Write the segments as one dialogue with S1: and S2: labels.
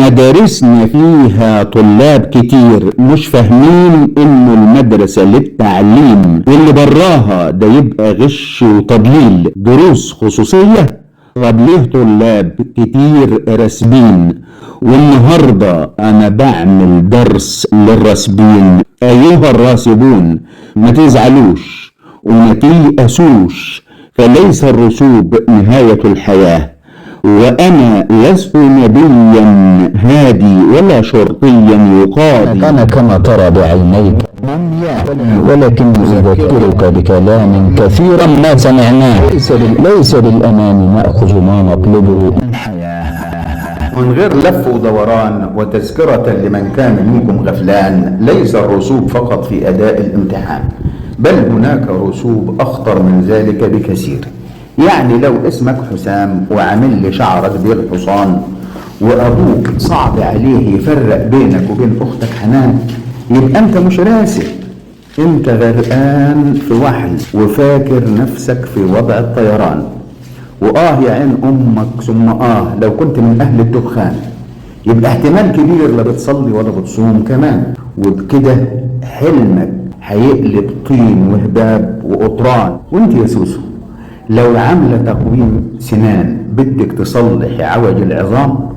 S1: مدارسنا فيها طلاب كتير مش فاهمين انه المدرسة للتعليم، واللي براها ده يبقى غش وتضليل. دروس خصوصية؟ طب ليه طلاب كتير راسبين؟ والنهاردة انا بعمل درس للراسبين. ايها الراسبون، ما تزعلوش وما تيأسوش، فليس الرسوب نهاية الحياة. وأنا لست نبيا هادي ولا شرطيا يقاضي.
S2: أنا كما ترى بعينيك، ولكن أذكرك بكلام كثيرا ما سمعناه. ليس بالأمان نأخذ ما نطلبه.
S3: من غير لف ودوران، وتذكرة لمن كان منكم غفلان، ليس الرسوب فقط في أداء الامتحان، بل هناك رسوب أخطر من ذلك بكثير. يعني لو اسمك حسام وعامل لي شعرك ديل حصان، وأبوك صعب عليه يفرق بينك وبين أختك حنان، يبقى أنت مش راسب، أنت غرقان في وحل وفاكر نفسك في وضع الطيران. وآه يا عين أمك، ثم آه لو كنت من أهل الدخان، يبقى احتمال كبير لا بتصلي ولا بتصوم كمان، وبكده حلمك هيقلب طين وهباب وقطران. وانت يا سوسو لو عاملة تقويم سنان بدك تصلحي عوج العظام،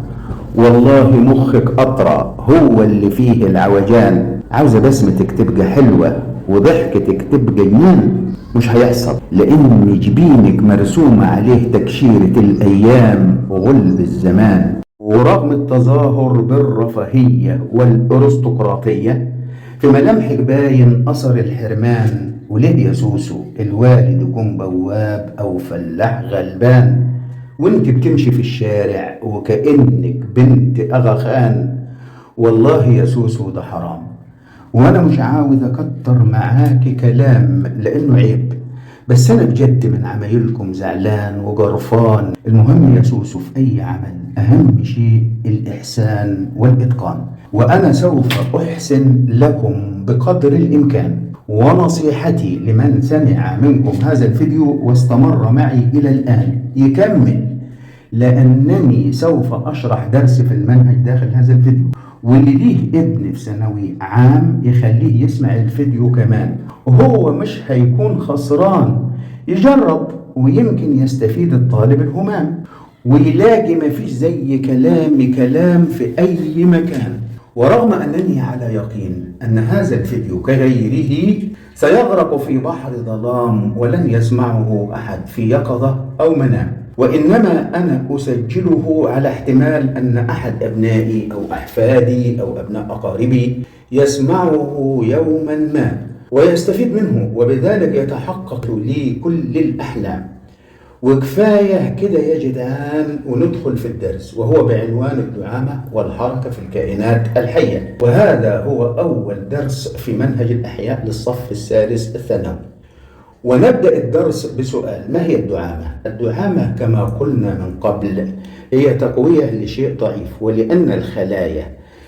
S3: والله مخك أطرى هو اللي فيه العوجان. عاوزة بسمتك تبقى حلوة وضحكتك تبقى جنان، مش هيحصل، لأن جبينك مرسومة عليه تكشيرة الأيام وغلب الزمان. ورغم التظاهر بالرفاهية والأرستقراطية، في ملامحك باين أثر الحرمان. وليه يا سوسو الوالد يكون بواب أو فلاح غلبان، وانت بتمشي في الشارع وكأنك بنت أغا خان؟ والله يا سوسو ده حرام، وانا مش عاوز اكتر معاكي كلام لانه عيب، بس انا بجد من عمايلكم زعلان وجرفان. المهم يا سوسو في اي عمل اهم شيء الاحسان والاتقان، وانا سوف احسن لكم بقدر الامكان. ونصيحتي لمن سمع منكم هذا الفيديو واستمر معي الى الان يكمل، لأنني سوف أشرح درس في المنهج داخل هذا الفيديو، واللي ليه ابن في ثانوي عام يخليه يسمع الفيديو كمان، وهو مش هيكون خسران، يجرب ويمكن يستفيد الطالب الهمام، ويلاقي مفيش زي كلامي كلام في أي مكان. ورغم أنني على يقين أن هذا الفيديو كغيره سيغرق في بحر ظلام ولن يسمعه أحد في يقظة أو منام، وإنما أنا أسجله على احتمال أن أحد أبنائي أو أحفادي أو أبناء أقاربي يسمعه يوما ما ويستفيد منه، وبذلك يتحقق لي كل الأحلام. وكفاية كده يا جدعان، وندخل في الدرس، وهو بعنوان الدعامة والحركة في الكائنات الحية. وهذا هو أول درس في منهج الأحياء للصف الثالث الثانوي. ونبدأ الدرس بسؤال: ما هي الدعامة؟ الدعامة كما قلنا من قبل هي تقوية لشيء ضعيف، ولأن الخلايا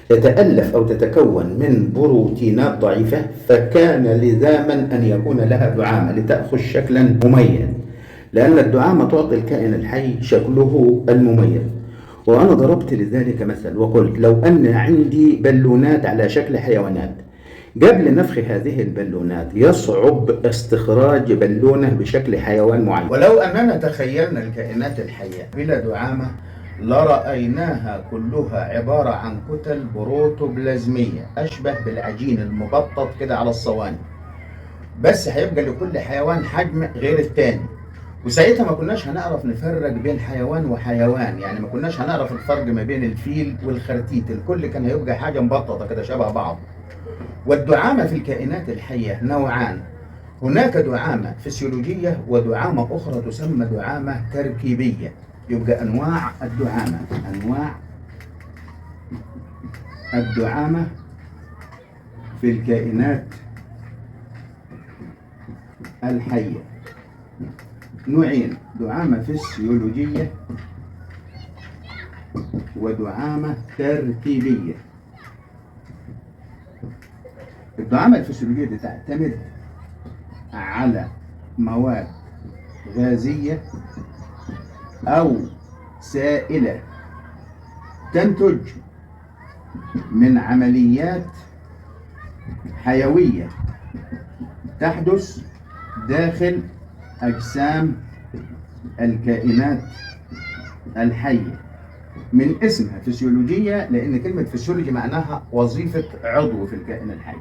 S3: تتألف أو تتكون من بروتينات ضعيفة، فكان لزاما أن يكون لها دعامة لتأخذ شكلا مميز، لأن الدعامة تعطي الكائن الحي شكله المميز. وأنا ضربت لذلك مثل وقلت: لو أن عندي بالونات على شكل حيوانات، قبل نفخ هذه البالونات يصعب استخراج بالونة بشكل حيوان معين. ولو أننا تخيلنا الكائنات الحية بلا دعامة لرأيناها كلها عبارة عن كتل بروتوبلازمية أشبه بالعجين المبطط كده على الصواني، بس هيبقى لكل حيوان حجم غير التاني، وساعتها ما كناش هنعرف نفرق بين حيوان وحيوان، يعني ما كناش هنعرف الفرق ما بين الفيل والخرتيت، الكل كان هيبقى حاجة مبططة كده شبه بعض. والدعامة في الكائنات الحية نوعان: هناك دعامة فسيولوجية ودعامة أخرى تسمى دعامة تركيبية. يبقى أنواع الدعامة، أنواع الدعامة في الكائنات الحية نوعين: دعامة فسيولوجية ودعامة تركيبية. الدعامة الفسيولوجية دي تعتمد على مواد غازية أو سائلة تنتج من عمليات حيوية تحدث داخل أجسام الكائنات الحية. من اسمها فسيولوجية لأن كلمة فسيولوجي معناها وظيفة عضو في الكائن الحي،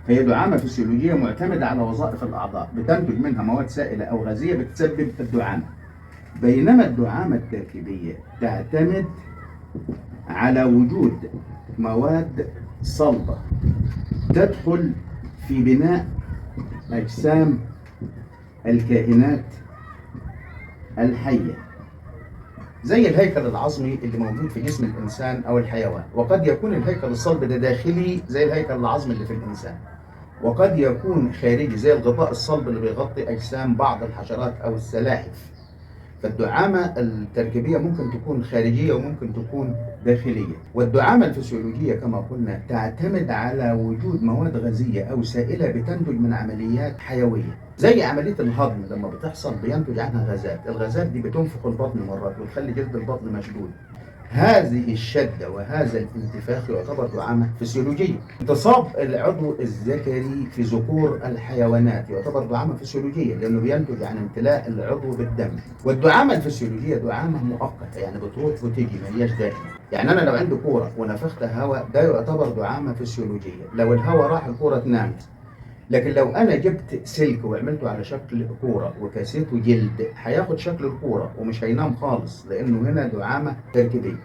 S3: فهي دعامة فسيولوجية معتمدة على وظائف الأعضاء، بتنتج منها مواد سائلة أو غازية بتسبب الدعامة. بينما الدعامة التركيبية تعتمد على وجود مواد صلبة تدخل في بناء أجسام الكائنات الحية، زي الهيكل العظمي اللي موجود في جسم الإنسان أو الحيوان. وقد يكون الهيكل الصلب ده داخلي زي الهيكل العظمي اللي في الإنسان، وقد يكون خارجي زي الغطاء الصلب اللي بيغطي أجسام بعض الحشرات أو السلاحف. فالدعامة التركيبية ممكن تكون خارجية وممكن تكون داخلية. والدعامة الفسيولوجية كما قلنا تعتمد على وجود مواد غازية أو سائلة بتنتج من عمليات حيوية، زي عملية الهضم لما بتحصل بينتج عنها غازات، الغازات دي بتنفخ البطن مرات وتخلي جلد البطن مشدود. هذه الشدة وهذا الانتفاخ يعتبر دعامة فسيولوجية. انتصاب العضو الذكري في ذكور الحيوانات يعتبر دعامة فسيولوجية لأنه بينتج عن امتلاء العضو بالدم. والدعامة الفسيولوجية دعامة مؤقتة، يعني بتروح وتيجي، ما هياش دائمة. يعني أنا لو عندي كورة ونفخت هواء ده يعتبر دعامة فسيولوجية، لو الهواء راح الكورة تنامت. لكن لو أنا جبت سلك وعملته على شكل كورة وكسيته جلد هياخد شكل الكورة ومش هينام خالص، لأنه هنا دعامة تركيبية.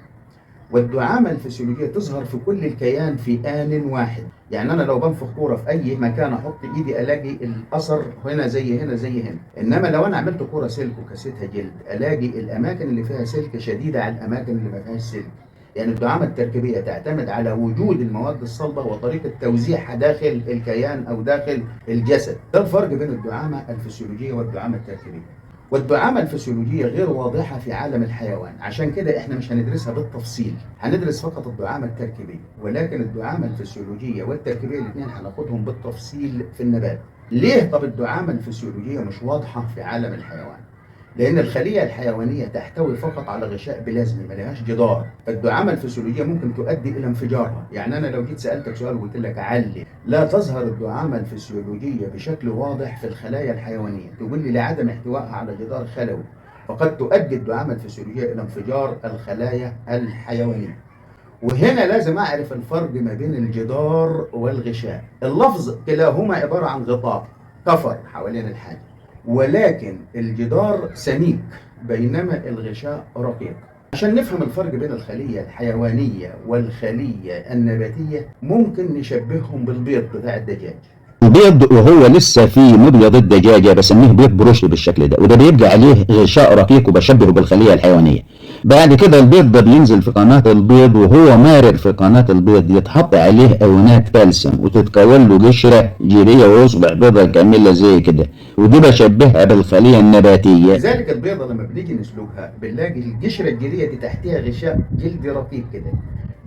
S3: والدعامة الفسيولوجية تظهر في كل الكيان في آن واحد، يعني أنا لو بنفخ كورة في أي مكان أحط إيدي ألاقي الأثر هنا زي هنا زي هنا. إنما لو أنا عملت كورة سلك وكسيتها جلد ألاقي الأماكن اللي فيها سلك شديدة على الأماكن اللي ما فيهاش سلك. يعني الدعامة التركيبية تعتمد على وجود المواد الصلبة وطريقة توزيعها داخل الكيان أو داخل الجسد. ده الفرق بين الدعامة الفسيولوجية والدعامة التركيبية. والدعامة الفسيولوجية غير واضحة في عالم الحيوان، عشان كده احنا مش هندرسها بالتفصيل، هندرس فقط الدعامة التركيبية. ولكن الدعامة الفسيولوجية والتركيبية الاثنين هناخدهم بالتفصيل في النبات. ليه طب الدعامة الفسيولوجية مش واضحة في عالم الحيوان؟ لأن الخلية الحيوانية تحتوي فقط على غشاء بلازمي، ما لهاش جدار، فالدعامة الفسيولوجية ممكن تؤدي إلى انفجارها. يعني أنا لو جيت سألتك سؤال وقلت لك علل لا تظهر الدعامة الفسيولوجية بشكل واضح في الخلايا الحيوانية، تقول لي لعدم احتوائها على جدار خلوي، فقد تؤدي الدعامة الفسيولوجية إلى انفجار الخلايا الحيوانية. وهنا لازم أعرف الفرق ما بين الجدار والغشاء. اللفظ كلاهما عبارة عن غطاء كفر حوالين الحاجة، ولكن الجدار سميك بينما الغشاء رقيق. عشان نفهم الفرق بين الخلية الحيوانية والخلية النباتية ممكن نشبههم بالبيض بتاع الدجاج.
S1: البيض وهو لسه في مبيض الدجاجة بسميه بيض بروشي بالشكل ده، وده بيبقى عليه غشاء رقيق وبشبهه بالخلية الحيوانية. بعد كده البيض ده بينزل في قناة البيض، وهو مارر في قناة البيض يتحط عليه ايونات كالسيوم وتتكون له قشرة جيرية ويصبح بيضة كاملة زي كده، ودي بشبهها بالخلية النباتية.
S3: لذلك البيضة لما بنيجي نسلقها بنلاقي القشرة الجيرية دي تحتها غشاء جلدي رقيق كده،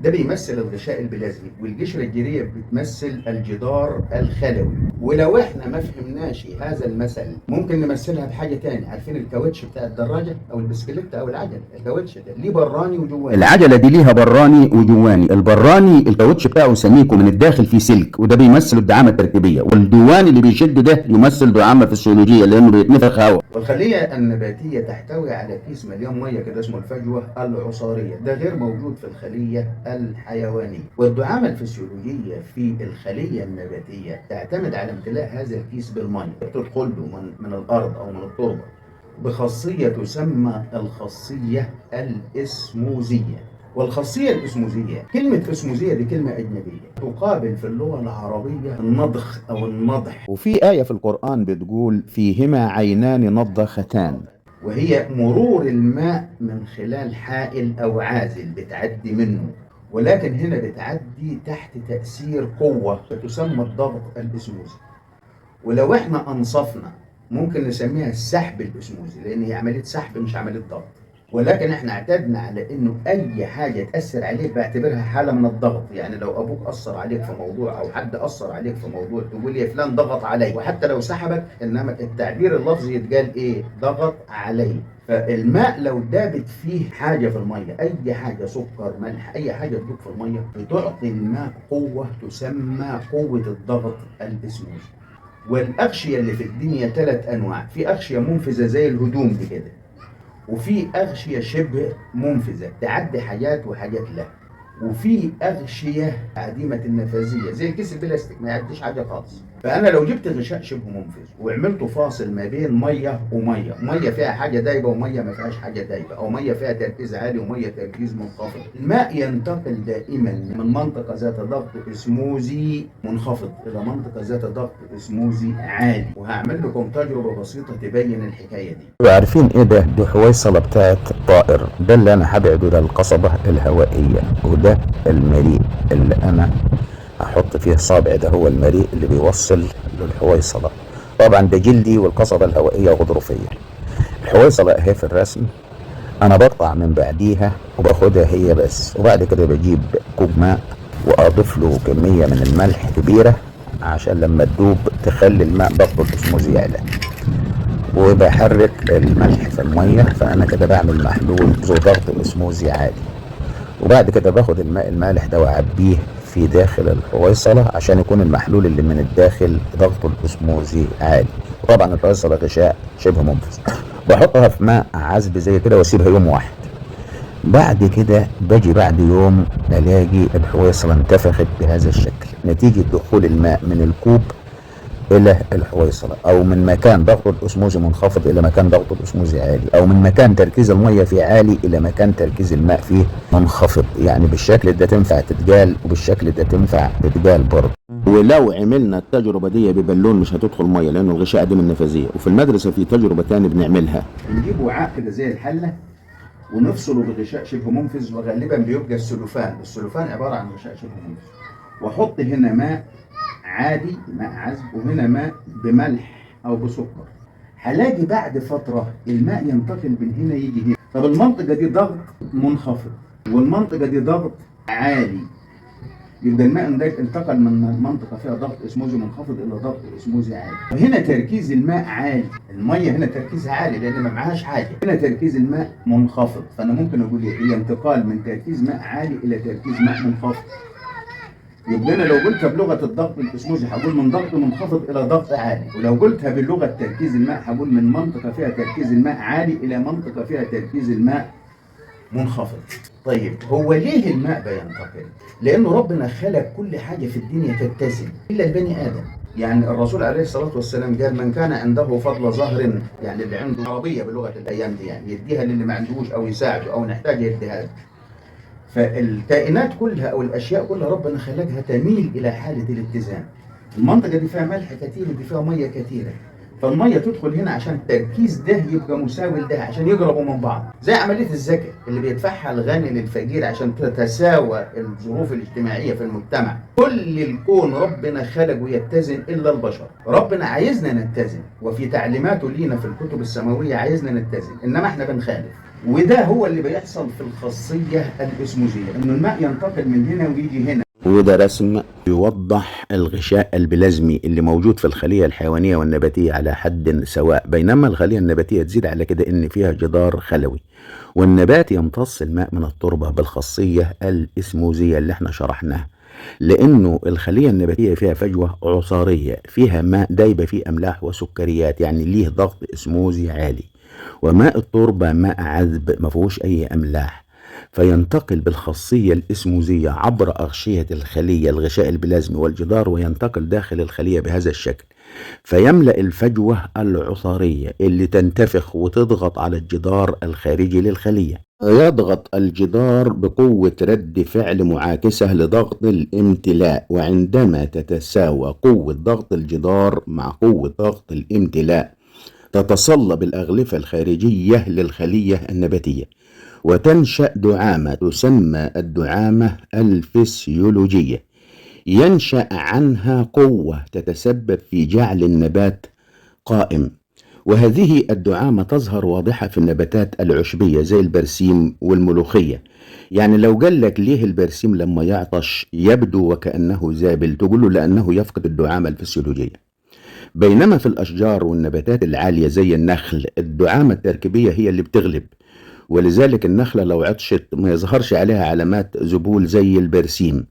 S3: ده بيمثل الغشاء البلازمي، والقشرة الجيرية بتمثل الجدار الخلوي. ولو احنا ما فهمناش هذا المثل ممكن نمثلها بحاجة تاني. عارفين الكاوتش بتاع الدراجة او البسكليت او العجل؟ الكاوتش ده ليه براني وجواني.
S1: العجلة دي ليها براني وجواني. البراني الكاوتش بتاعه سميك ومن الداخل فيه سلك، وده بيمثل الدعامة التركيبية، والجواني اللي بيشد ده يمثل دعامة فسيولوجية لانه بيتنفخ هواء.
S3: والخلية النباتية تحتوي على كيس مليان مية كده اسمه الفجوة العصارية، ده غير موجود في الخلية الحيوانية. والدعامة الفسيولوجية في الخلية النباتية تعتمد على امتلاء هذا الكيس بالمية، بتدخل له من الأرض أو من التربة بخاصية تسمى الخاصية الإسموزية. والخاصية الإسموزية، كلمة إسموزية دي كلمة أجنبية تقابل في اللغة العربية النضخ أو النضح.
S1: وفي آية في القرآن بتقول فيهما عينان نضختان،
S3: وهي مرور الماء من خلال حائل أو عازل بتعدي منه، ولكن هنا بتعدي تحت تأثير قوة فتسمى الضغط الإسموزي. ولو احنا أنصفنا ممكن نسميها السحب الإسموزي، لأن هي عملية سحب مش عملية ضغط. ولكن احنا اعتدنا على انه اي حاجة تاثر عليك بعتبرها حاله من الضغط. يعني لو ابوك اثر عليك في موضوع او حد اثر عليك في موضوع تقول يا فلان ضغط علي، وحتى لو سحبك، انما التعبير اللفظي يتقال ايه؟ ضغط علي. فالماء لو دابت فيه حاجة في المية، اي حاجة، سكر، ملح، اي حاجة تدوب في المية، بتعطي الماء قوة تسمى قوة الضغط الاسموزي. والاغشيه اللي في الدنيا 3 انواع، في اغشيه منفذه زي الهدوم دي كده، وفي أغشية شبه منفذة تعدي حاجات وحاجات لا، وفي أغشية عديمة النفاذية زي الكيس البلاستيك ما يعديش حاجة خالص. فأنا لو جبت غشاء شبه منفذ وعملته فاصل ما بين مية ومية، مية فيها حاجة دايبة ومية ما فيهاش حاجة دايبة، أو مية فيها تركيز عالي ومية تركيز منخفض، الماء ينتقل دائما من منطقة ذات ضغط اسموزي منخفض إلى منطقة ذات ضغط اسموزي عالي. وهعمل لكم تجربة بسيطة تبين الحكاية دي.
S1: عارفين ايه ده؟ دي حويصلة بتاعت طائر. ده اللي انا هبعده، ده القصبة الهوائية، وده المريء اللي انا هحط فيه صابع، ده هو المريء اللي بيوصل للحويصلة. طبعا ده جلدي والقصبة الهوائية غضروفية. الحويصلة اهي في الرسم، انا بقطع من بعديها وباخدها هي بس، وبعد كده بجيب كوب ماء واضيف له كمية من الملح كبيرة عشان لما تدوب تخلي الماء ضغطه الاسموزي يعلى، وبحرك الملح في المية، فانا كده بعمل محلول ذو ضغط اسموزي عالي. وبعد كده باخد الماء المالح ده واعبيه في داخل الحويصلة عشان يكون المحلول اللي من الداخل ضغطه الاسموزي عالي. وطبعا الحويصلة غشاء شبه منفذ. بحطها في ماء عذب زي كده واسيبها يوم واحد. بعد كده باجي بعد يوم الاقي الحويصلة انتفخت بهذا الشكل نتيجة دخول الماء من الكوب الى الحويصلة، او من مكان ضغط الاسموزي منخفض الى مكان ضغط الاسموزي عالي، او من مكان تركيز المية فيه عالي الى مكان تركيز الماء فيه منخفض. يعني بالشكل ده تنفع تتجال، وبالشكل ده تنفع تتجال برضه. ولو عملنا التجربة دي ببالون مش هتدخل مية لانه الغشاء عديم النفاذية. وفي المدرسة في تجربة تاني بنعملها،
S3: بنجيب وعاء كده زي الحلة ونفصله بغشاء شبه منفذ، وغالبا بيبقى السلوفان. السلوفان عبارة عن غشاء شبه منفذ. واحط هنا ماء عادي، ماء عذب، وهنا ماء بملح او بسكر. هلاقي بعد فترة الماء ينتقل من هنا يجي هنا. طب المنطقة دي ضغط منخفض والمنطقة دي ضغط عالي، يبقى الماء انتقل من منطقة فيها ضغط اسموزي منخفض الى ضغط اسموزي عالي. هنا تركيز الماء عالي، المية هنا تركيزها عالي لان ما معهاش حاجة، هنا تركيز الماء منخفض. فانا ممكن اقول ايه؟ هي انتقال من تركيز ماء عالي الى تركيز ماء منخفض. يبقى انا لو قلتها بلغه الضغط الاسموزي هقول من ضغط منخفض الى ضغط عالي، ولو قلتها بلغه تركيز الماء هقول من منطقة فيها تركيز الماء عالي الى منطقة فيها تركيز الماء منخفض. طيب هو ليه الماء بينتقل؟ لانه ربنا خلق كل حاجة في الدنيا تتزن الا البني ادم. يعني الرسول عليه الصلاة والسلام قال من كان عنده فضل ظهر، يعني اللي عنده عربية بلغه الايام دي، يعني يديها للي ما عندوش او يساعده او نحتاج يديها له. فالكائنات كلها او الاشياء كلها ربنا خلقها تميل الى حاله الاتزان. المنطقة دي فيها ملح كتير ودي فيها مية كتيرة، فالميه تدخل هنا عشان التركيز ده يبقى مساوي لده عشان يقربوا من بعض، زي عملية الزكاة اللي بيدفعها الغني للفقير عشان تتساوى الظروف الاجتماعية في المجتمع. كل الكون ربنا خلقه يتزن الا البشر، ربنا عايزنا نتزن، وفي تعليماته لينا في الكتب السماوية عايزنا نتزن، انما احنا بنخالف. وده هو اللي بيحصل في الخاصية الاسموزية، انه الماء ينتقل من هنا ويجي هنا.
S1: وده رسم يوضح الغشاء البلازمي اللي موجود في الخلية الحيوانية والنباتية على حد سواء، بينما الخلية النباتية تزيد على كده ان فيها جدار خلوي، والنبات يمتص الماء من التربة بالخاصية الاسموزية اللي احنا شرحناها، لانه الخلية النباتية فيها فجوة عصارية، فيها ماء دايبة فيه املاح وسكريات، يعني ليه ضغط اسموزي عالي، وماء التربة ماء عذب ما فيهوش اي املاح، فينتقل بالخاصية الاسموزية عبر أغشية الخلية الغشاء البلازمي والجدار، وينتقل داخل الخلية بهذا الشكل، فيملأ الفجوة العصارية اللي تنتفخ وتضغط على الجدار الخارجي للخلية. يضغط الجدار بقوة رد فعل معاكسة لضغط الامتلاء، وعندما تتساوى قوة ضغط الجدار مع قوة ضغط الامتلاء تتصلب الأغلفة الخارجية للخلية النباتية، وتنشأ دعامة تسمى الدعامة الفسيولوجية، ينشأ عنها قوة تتسبب في جعل النبات قائم. وهذه الدعامة تظهر واضحة في النباتات العشبية زي البرسيم والملوخية. يعني لو قال لك ليه البرسيم لما يعطش يبدو وكأنه ذابل، تقول له لأنه يفقد الدعامة الفسيولوجية. بينما في الأشجار والنباتات العالية زي النخل الدعامة التركيبية هي اللي بتغلب، ولذلك النخلة لو عطشت ما يظهرش عليها علامات ذبول زي البرسيم.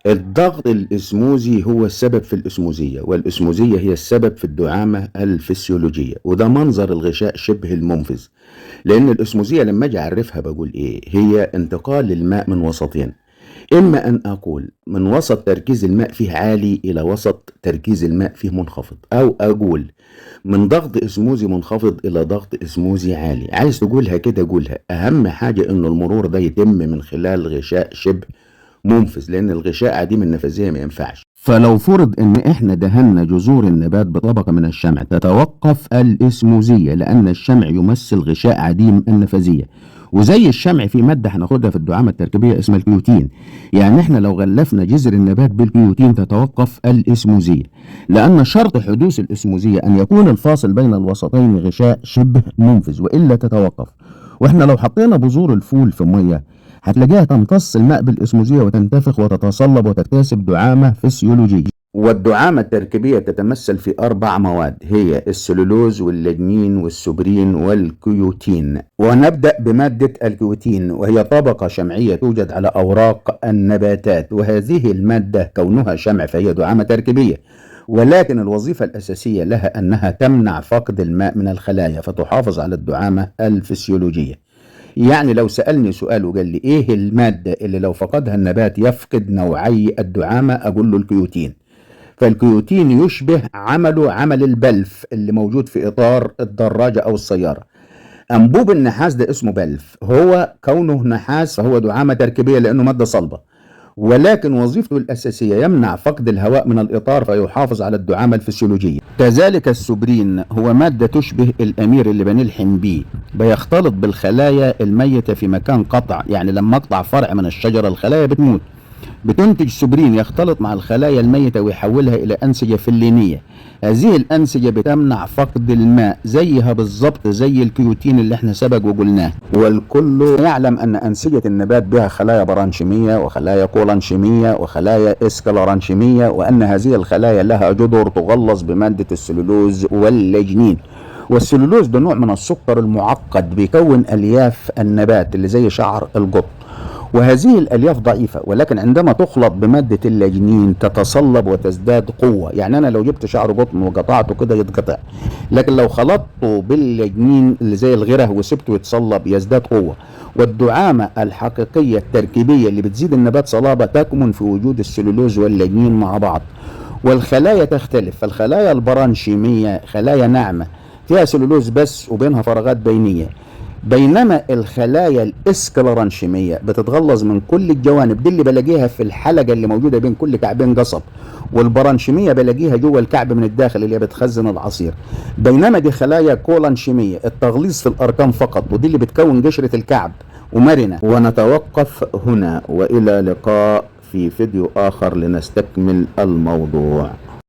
S1: الضغط الاسموزي هو السبب في الاسموزية، والاسموزية هي السبب في الدعامة الفسيولوجية، وده منظر الغشاء شبه المنفذ. لأن الاسموزية لما أجي أعرفها بقول إيه؟ هي انتقال الماء من وسطين، إما أن أقول من وسط تركيز الماء فيه عالي إلى وسط تركيز الماء فيه منخفض، أو أقول من ضغط اسموزي منخفض إلى ضغط اسموزي عالي. عايز تقولها كده قولها، أهم حاجة إنه المرور ده يتم من خلال غشاء شبه منفذ، لأن الغشاء عديم النفاذية ما ينفعش. فلو فرض إن إحنا دهنا جذور النبات بطبقة من الشمع تتوقف الإسموزية، لأن الشمع يمثل غشاء عديم النفاذية. وزي الشمع في مادة هناخدها في الدعامة التركيبية اسمها الكيوتين، يعني احنا لو غلفنا جذر النبات بالكيوتين تتوقف الإسموزية، لأن شرط حدوث الإسموزية أن يكون الفاصل بين الوسطين غشاء شبه منفذ، وإلا تتوقف. واحنا لو حطينا بذور الفول في مية هتلاقيها تمتص الماء بالإسموزية وتنتفخ وتتصلب وتكتسب دعامة فسيولوجية. والدعامة التركيبية تتمثل في 4 مواد، هي السلولوز واللجنين والسوبرين والكيوتين. ونبدأ بمادة الكيوتين، وهي طبقة شمعية توجد على أوراق النباتات، وهذه المادة كونها شمع فهي دعامة تركيبية، ولكن الوظيفة الأساسية لها أنها تمنع فقد الماء من الخلايا فتحافظ على الدعامة الفسيولوجية. يعني لو سألني سؤال وقال لي إيه المادة اللي لو فقدها النبات يفقد نوعي الدعامة، أقول له الكيوتين. فالكيوتين يشبه عمله عمل البلف اللي موجود في إطار الدراجة أو السيارة. أنبوب النحاس ده اسمه بلف، هو كونه نحاس فهو دعامة تركيبية لأنه مادة صلبة، ولكن وظيفته الأساسية يمنع فقد الهواء من الإطار فيحافظ على الدعامة الفسيولوجية. كذلك السوبرين هو مادة تشبه الأمير اللي بنلحم بيه، بيختلط بالخلايا الميتة في مكان قطع، يعني لما اقطع فرع من الشجرة الخلايا بتموت، بتنتج سوبرين يختلط مع الخلايا الميتة ويحولها إلى أنسجة فلينية. هذه الأنسجة بتمنع فقد الماء زيها بالظبط زي الكيوتين اللي احنا سبق وقلناه. والكل يعلم أن أنسجة النبات بها خلايا برانشيمية وخلايا كولانشيمية وخلايا إسكلرانشيمية، وأن هذه الخلايا لها جذور تغلظ بمادة السلولوز واللجنين. والسلولوز ده نوع من السكر المعقد بيكون ألياف النبات اللي زي شعر القط، وهذه الألياف ضعيفة، ولكن عندما تخلط بمادة اللجنين تتصلب وتزداد قوة. يعني أنا لو جبت شعر قطن وقطعته كده يتقطع، لكن لو خلطته باللجنين اللي زي الغرة وسبته يتصلب يزداد قوة. والدعامة الحقيقية التركيبية اللي بتزيد النبات صلابة تكمن في وجود السلولوز واللجنين مع بعض. والخلايا تختلف، فالخلايا البرانشيمية خلايا ناعمة فيها سلولوز بس وبينها فراغات بينية، بينما الخلايا الاسكلرانشيمية بتتغلظ من كل الجوانب، دي اللي بلاقيها في الحلقة اللي موجودة بين كل كعبين قصب، والبرانشيمية بلاقيها جوه الكعب من الداخل اللي بتخزن العصير، بينما دي خلايا كولانشيمية التغليظ في الأركان فقط، ودي اللي بتكون قشرة الكعب ومرنة. ونتوقف هنا، وإلى لقاء في فيديو آخر لنستكمل الموضوع.